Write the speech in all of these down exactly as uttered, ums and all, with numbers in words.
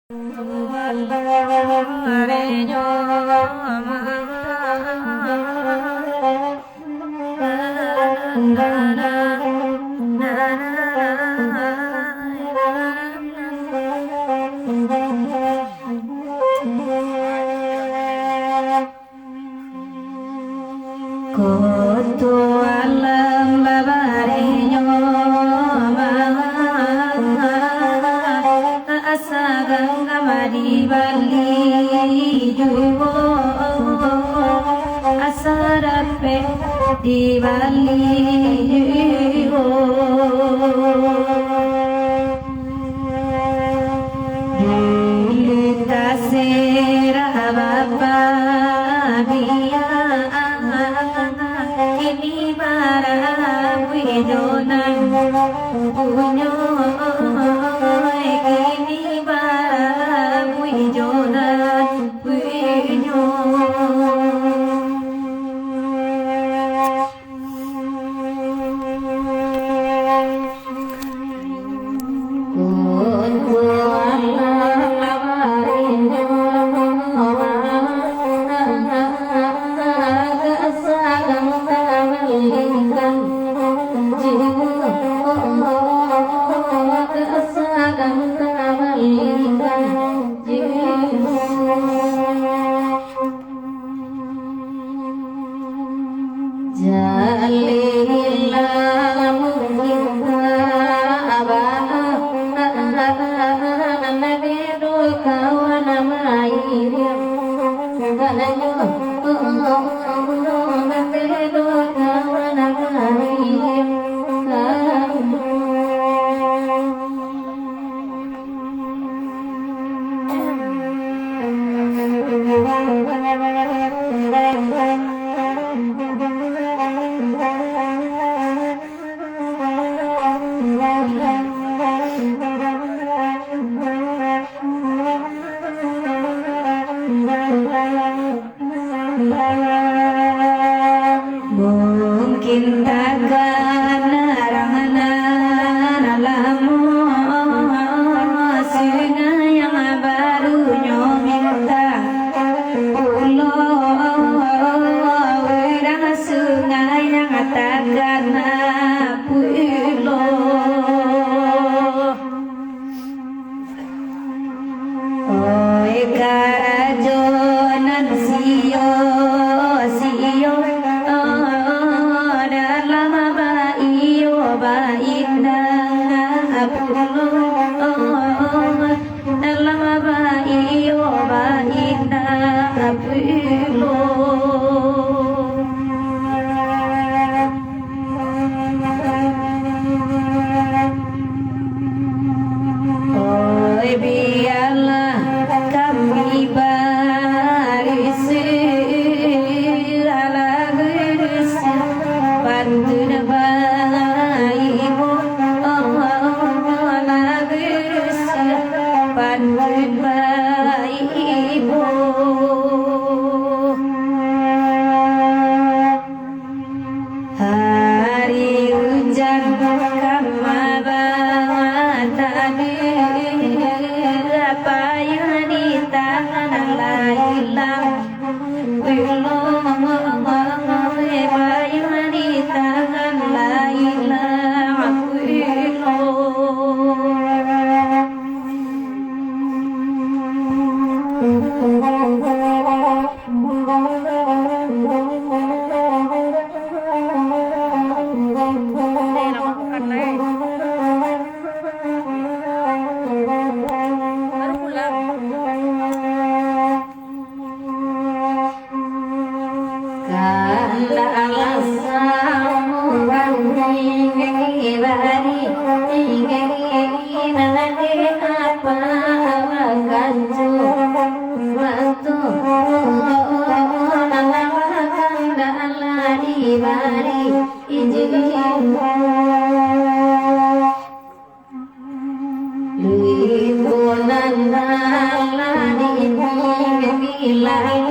Koto alam babarehnyo, asa ganggam dibali juo, asa dapek dibali juo. Dulu taserah bapa biak, kini barabuih jo nan punyo, kini barabuih jo nan punyo. Jalin lamun kita abah, nabi do kawan mairing, kananyo nabi do kawan mairing. Mungkin takana rang nan lamo, sungai nan barunyo minta pulo, urang sungai nan takana pulo. Oi, karajo nan sio-sio, dalam baiyo baindak pulo, dalam baiyo baindak pulo. Oi, bialah kami barisi, alah barisi, pantun baibo, alah barisi, pantun baibo. Hari ujan kama batadi, payuang di tangan lah ilang pulo, payuang di tangan lah ilang pulo. Kandak lah samo bari, bari, bari, nan ado apa bakanjo. Batua, kandak lah dibari ijin. Limbo nan lah dipilai,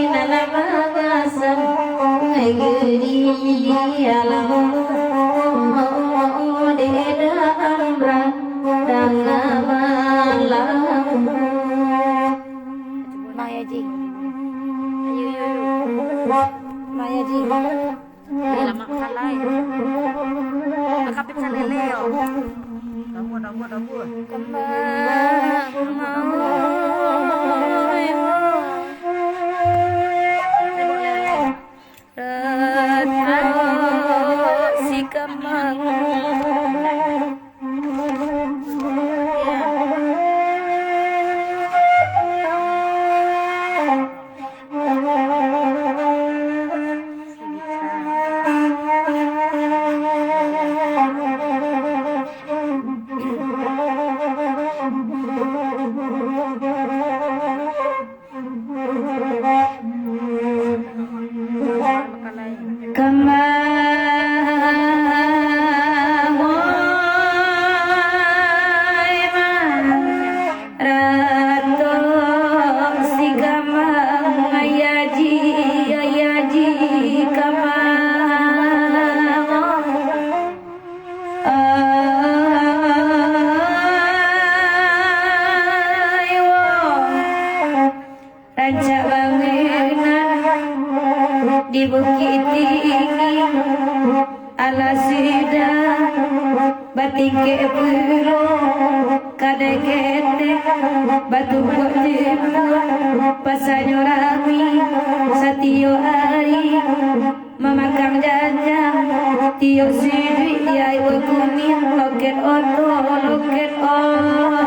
nan lah basan, gedi alam, di dalam randang abang. Kambang, Ratu si Kambang. Kambang, oi, Ratu si Kambang, ai Aji, ai Aji Kambang. Ai, wo. Rancak bangunan di Bukik Tinggi, alah sudah batingkek pulo, kadai ketek, batumpuak-tumpuak, pasanyo rami satiok ari. Mamakang janjang, tiok siduik di aia kuniang, loket oto, loket oto.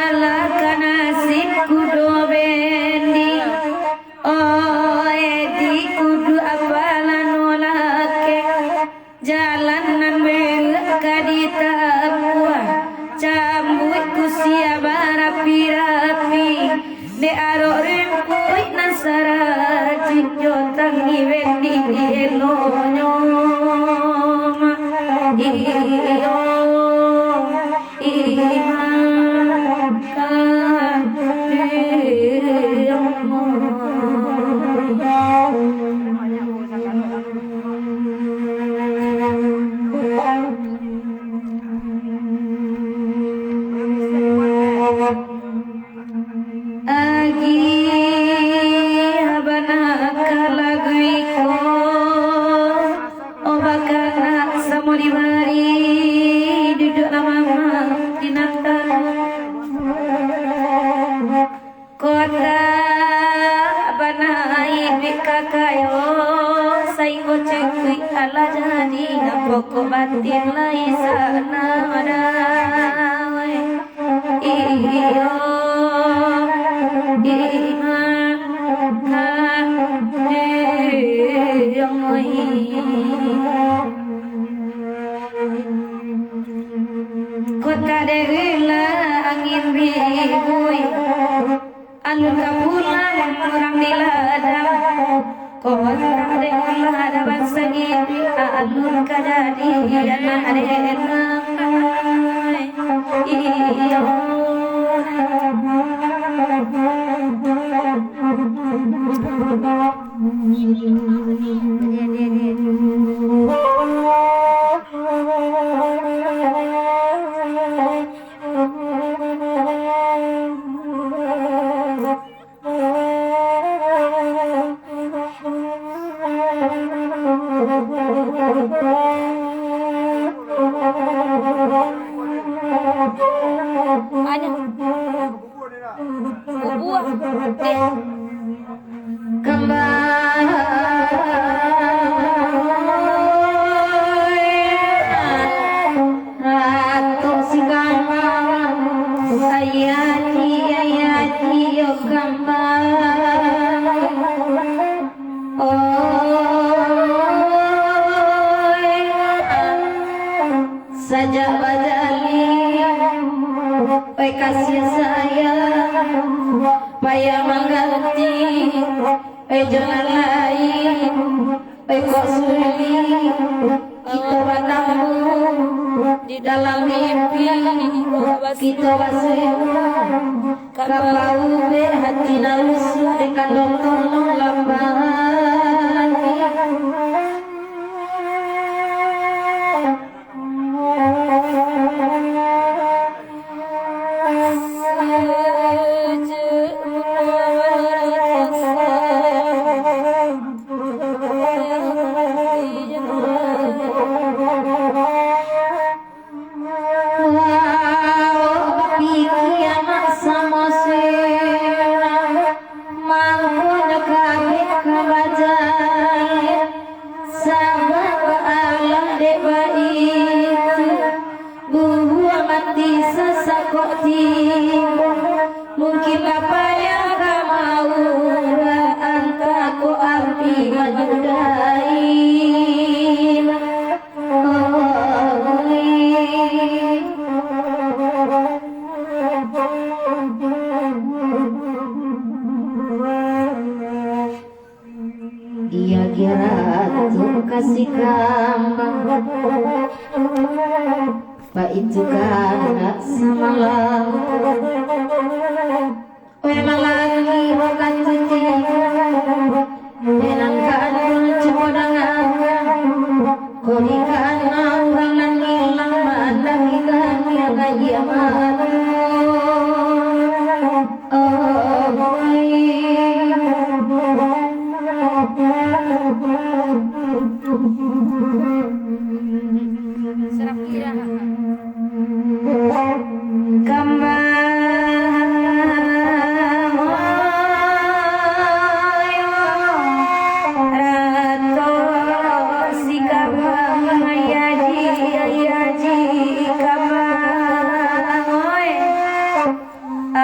Alah ka nasib kudo bendi, oe di kudu apalah no lakek. Jalan nan beruak ka ditampuah, cambuik kusia barapi-rapi. Dek arok rumpuik nan sarajik jo tangih bendi elonyo. Iyo, iman ka diyo. Agiah bana ka lagu iko, o bakanak samo dibari, duduaklah mamang di nan taluak. Kota bana iduik ka kayo, sainggo cukuik alah jadi, nan pokok batin lai sanang dawai. Iyo, iman ka diyo. Kota dek lah angin bibuik, alun ka pulang urang di ladang. Kota dek lah ada bansa iduik, alun ka jadi anak dek lah. Iyo. Bubuah deh. Kambang, Ratu si Kambang, ai Aji, ai Aji, yo Kambang. Oi, sajak bajalin, oi, kasih sayang, payah mangganti, oi, jo nan lain, oi, kok sulik kito batambuah. Di dalam mimpi, kito basuo, ka paubek hati nan lusuah, dek kandong tolong lambai. Wah, bapikia nak samo sirang, mangkonyo kabek ka bajai, sabab alah dek baitu, bubuak mati sasakok tibo. Mungkin bapayah ka maurang, antah ko api manyudahi. Iyo kiro tu kasih kambang, baitu kan nak samalam. Weh malangi wakatu tibo, nan kanduang cubo dangakan, kok dikana urang nan ilang mandaki kami agiah malu. Oh, Kambang, oi, rato si kambang, ai aji, ai aji kambang, oi. Ai,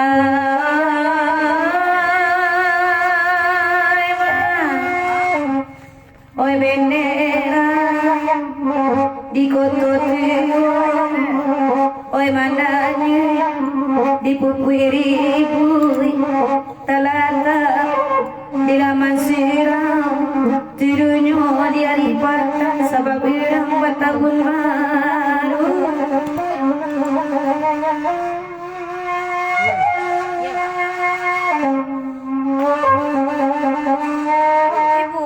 oi, bendera di koto tuo, oi, mandanya di pupuik ribuik, talatak di laman surau, tidurnyo di ari patang, sabab urang batahun baru. Ibu.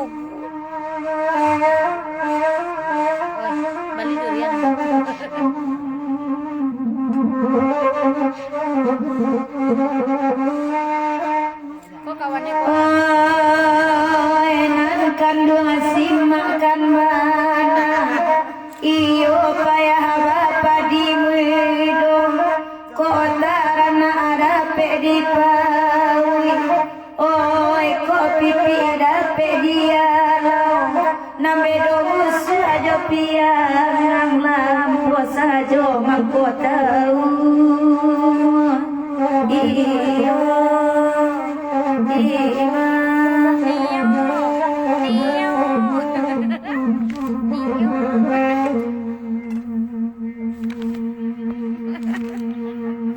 Bali durian. Ko kawannyo ko. Oi, nan kanduang simak kan bana. Iyo payah bapadi mudo, kok taranak dapek dipauik, oi, kok pipik dapek dialau, nan bedo musuah jo piangang, lamuah sajo mangko tau. Iyo, iyo, iyo.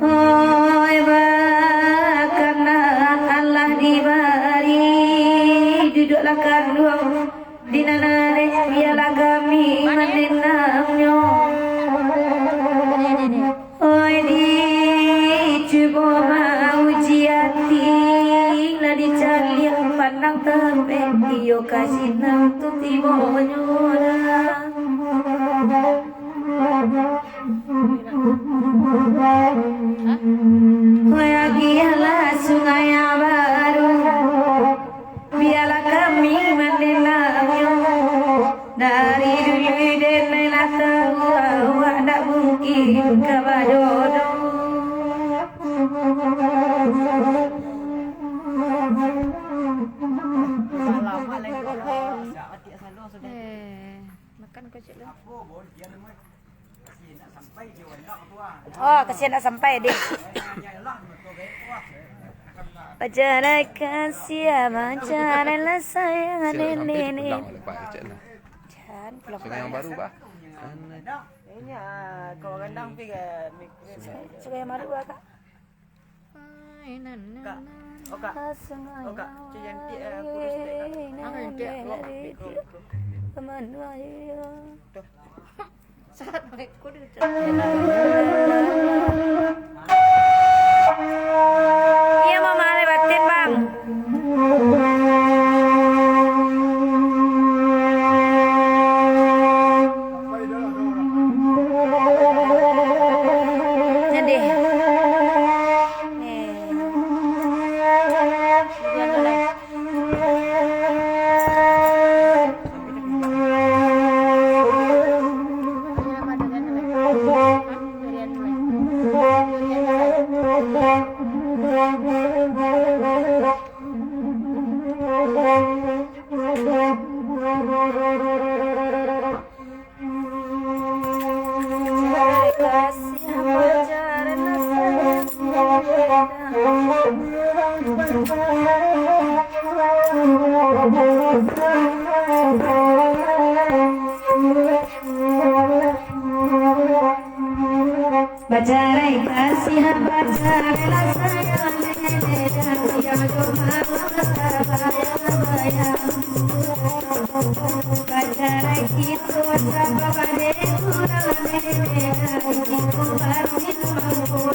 Oi, bakanak alah dibari, duduaklah kanduang di nan arek, bialah kami manenangnyo. Oi, dicubo mauji ati, lah dicaliak pandang tapek, iyo ka sinan tu tibonyo lah. Oi, agiahlah sungai baru, bialah kami manenangnyo. Dari dulu den lah tau, awak ndak mungkin ka bajodoh. Eh, makan kau, Cik, lu. Oh, kasihan nak sampai, deh. Pacaran kasih, pacaran lah sayang, Siap, nenek, sampai nenek. Pulang balik, Pak, cek lah. Jangan pulang. Sungai yang baru, Pak. Ini, ah, kalau rendang pi ke mik-, mik-, Sungai, Sungai yang baru, Kak. Kak. Oh, Kak. Oh, Kak. Cik cantik, eh, kurus, Kak. Ah, cantik. Tuh. Iyo, Mama, lewatin, Bang. Jadi. Nih. Bacarai kasih, bacarai lah sayang, nenek dan yo jo mama sabayang-bayang. Bacarai kito sabab ade urang, nenek dan yo mama sabayang-bayang.